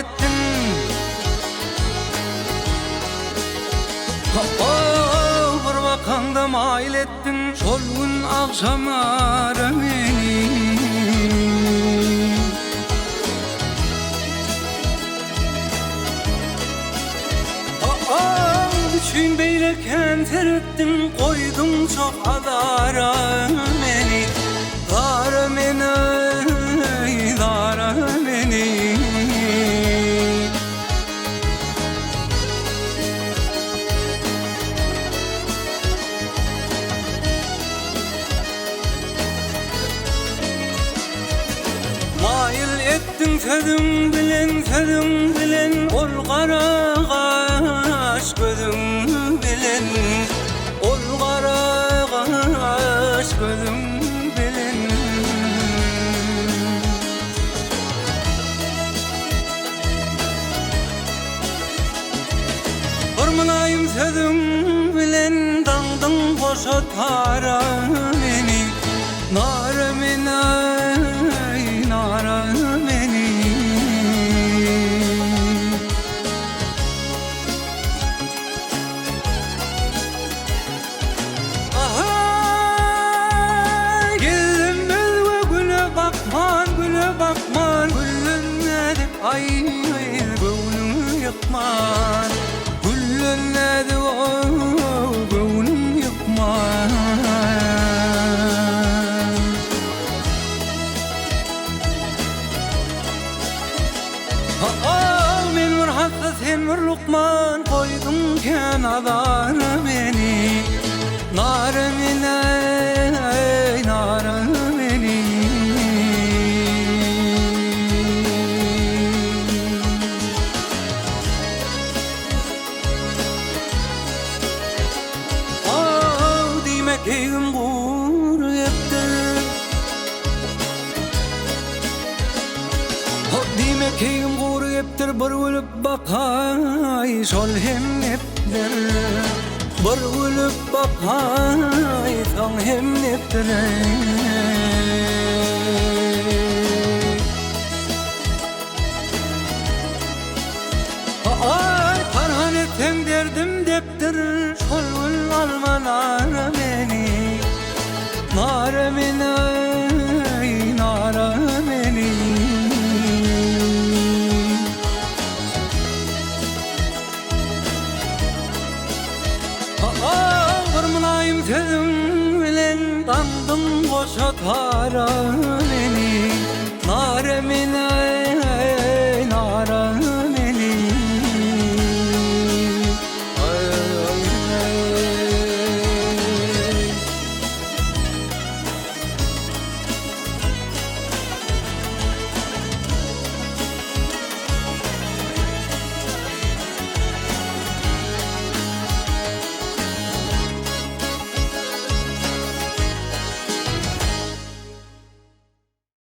etdiň. Ho-o, bir bakaňda maýyl etdiň, Şol gün agşamara meni. Ho-o, üçin beýle kän seretdiň, Goýduň çok azara meni. Zara meni, zara meni. Maýyl etdiň sözüň bilen, sözüň bilen, Ol gara gaş gözüň bilen, Ol gara gaş gözüň bilen. Bir mylaýym sözüň bilen daňdyň goşa tara meni, Nara meni, nara meni. Ahaý, geldim özge güle bakman, güle bakman, Güllenmedi aý, göwnüňi ýykman, Güllenmedi ow, göwnüň ýykman. Ho-ow, men bir hassa, sen bir lukman, Goýduň kän azara meni. Nara meni, nara meni. Ho-ow, diýmek keýgim gury gepdir. Hop diýme keýgim gury gepdir bir gülüp bakaý şol hem nepdir Bir gülüp bakaý soň hem nepdir Aý tarhan etseň derdim depdir şol gün alma nara meni Nara meni nara meni. Bir mylaýym sözüň bilen daňdyň goşa tara meni Nara meni.